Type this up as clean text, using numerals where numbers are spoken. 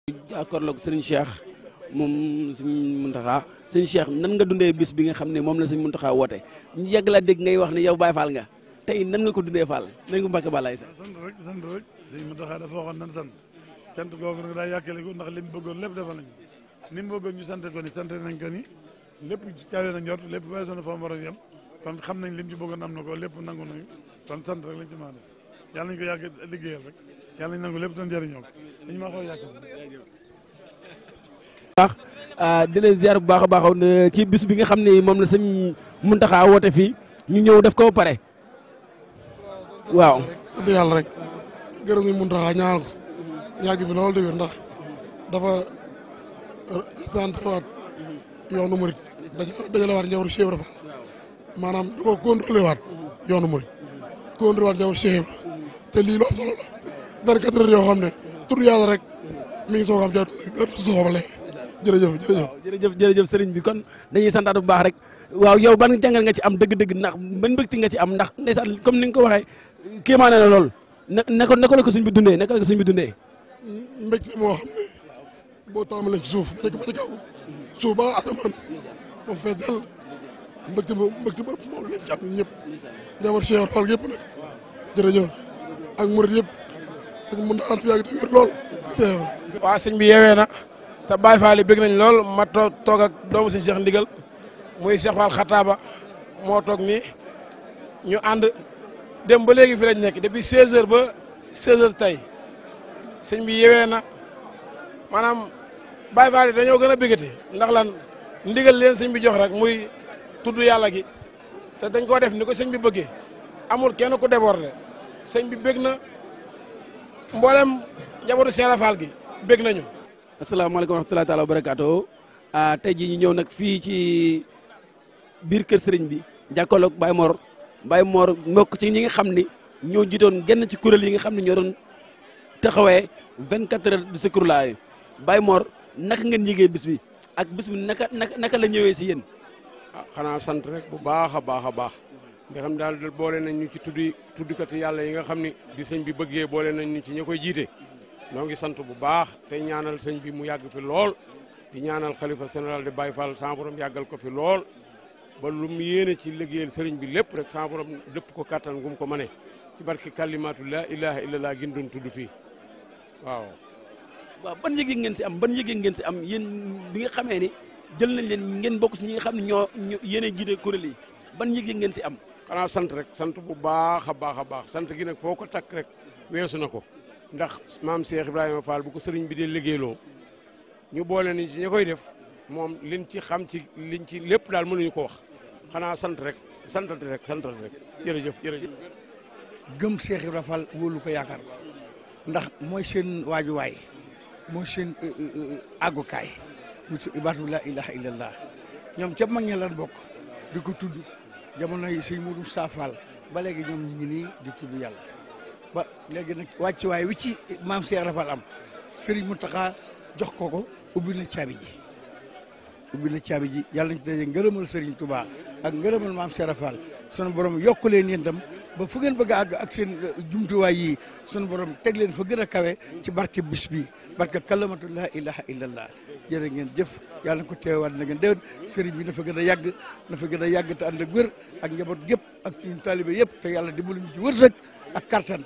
jàkkaarloog sëriñ Cheikh moom sëñ Mountakha sëñ Cheikh nan nga dundee bis bi nga xam ne moom la sëñ Mountakha woote ñu yàgg la dégg ngay wax ne yow Baye Fall nga tey nan nga ko dundee Fall nan nga Mbacke Balaye sax. sant rek sëñ Mountakha dafa waxoon nan sant googu nag daa yàkkale ko ndax li mu bëggoon lépp defal nañ ni mu bëggoon ñu sant ko ni sant nañ ko ni lépp kawe na njort lépp weesu na fa mu war a yem kon xam nañ lim ci bëggoon am na ko lépp nangu nañu kon sant rek lañ ci mën a def yàlla nañ ko yàgg liggéeyal rek yàlla nañ nangu lépp doon jëriñoo ko dañu ma xaw a yàkkale di leen ziar bu baax a baax ci bis bi nga xam ne moom la sëñ Mountakha woote fii ñu ñëw def ko ba pare waaw. sant yàlla rek gërëm sëñ Mountakha ñaanal ko ñaagi fi loolu dëgg ndax dafa centrewaat yoonu murit dajalewaat njabootu Cheikh Ibra Fall maanaam da ko contrôlé waat yoonu murit contrôlé waat njabootu Cheikh Ibra te lii lu am solo la 24 heures yoo xam ne tur yàlla rek mi ngi soog am soxla jërëjëf sëriñ bi kon dañuy santaat bu baax rek waaw yow ban jàngal nga ci am dëgg-dëgg ndax ban mbégte nga ci am ndax ndeysaan comme ni nga ko waxee kéemaane na lool naka la ko sëñ bi dundee naka la ko sëñ bi dundee. mbégte moo xam ne boo tàmbalee ci suuf ba ci kaw suuf ba asamaan moom fees dell mbégte moom moom la leen jàpp ñëpp njaboot Cheikh Ibra Fall yëpp nag jërëjëf ak murit yëpp sëñ mën naa fi yàgg te wér lool. waaw sëñ bi yeewee na te Baye Fall yi bëgg nañ lool ma toog ak doomu sëñ Cheikh Ndigal muy Cheikh Fall Xataaba moo toog nii ñu ànd dem ba léegi fi lañ nekk depuis 16h ba 16h tey sëñ bi yeewee na maanaam Baye Fall yi dañoo gën a bëggati ndax lan ndigal leen sëñ bi jox rek muy tudd yàlla gi te dañ koo def ni ko sëñ bi bëggee amul kenn ku débordé sëñ bi bëgg na mboolem njabootu Cheikh Ibra Fall gi bëgg nañu. asalaamaaleykum wa rahmatullahi taala wa barakaatu tey jii ñu ñëw nag fii ci biir kër sëriñ bi jàkkaarloog Baye Mor mbokk ci ñi nga xam ni ñoo jiitoon genn ci kuréel yi nga xam ne ñoo doon taxawee 24 heures de secours laa Baye Mor naka ngeen yëgee bis bi ak bis bi naka la ñëwee si yéen. xanaa sant rek bu baax a baax nga xam daal boole nañ ñu ci tuddikati yàlla yi nga xam ni di sëñ bi bëggee boole nañ ñu ci ña koy jiite. noo ngi sant bu baax tey ñaanal sëñ bi mu yàgg fi lool di ñaanal xalifa général de Baye Fall sa borom yàggal ko fi lool ba lu mu yéene ci liggéeyal sëriñ bi lépp rek sa borom dëpp ko kattan gum ko mëne ci barke kalimatu la ilaha illallah gin doon tudd fii waaw. ban yëg-yëg ngeen si am yéen bi nga xamee ni jël nañ leen ngeen bokk si ñi nga xam ne ñoo yéene jiite kuréel yi ban yëg-yëg ngeen si am. xanaa sant rek sant bu baax a baax sant gi nag foo ko takk rek weesu na ko. ndax maam Cheikh Ibrahima Fall bu ko sëriñ bi dee liggéeyloo ñu boole ni ci ñi koy def moom liñ ci xam ci liñ ci lépp daal mënuñu ko wax xanaa sant rek jërëjëf. gëm Cheikh Ibrahima Fall wóolu ko yaakaar ko ndax mooy seen waajuwaay mooy seen àggukaay mu si baatu la ilaha illallah ñoom ca mag ña lan bokk di ko tudd jamono yi sëñ Modou Safal ba léegi ñoom ñu ngi nii di tudd yàlla. ba léegi nag wàccuwaay wi ci maam Cheikh Ibra Fall am Serigne Mountakha jox ko ubbil na caabi ji yàlla nañ ci daje ngërëmal Serigne Touba ak ngërëmal maam Cheikh Ibra Fall sunu borom yokk leen yéen itam ba fu ngeen bëgg a àgg ak seen jumtuwaay yi sunu borom teg leen fa gën a kawe ci barke bis bi barke kalamatu la ilaha illallah jërë ngeen jëf yàlla na ko teewaat na ngeen déwén Serigne bi na fa gën a yàgg te ànd ak wér ak njaboot gépp ak ñun taalibe yëpp te yàlla dimbali ñu ci wërsëg ak kattan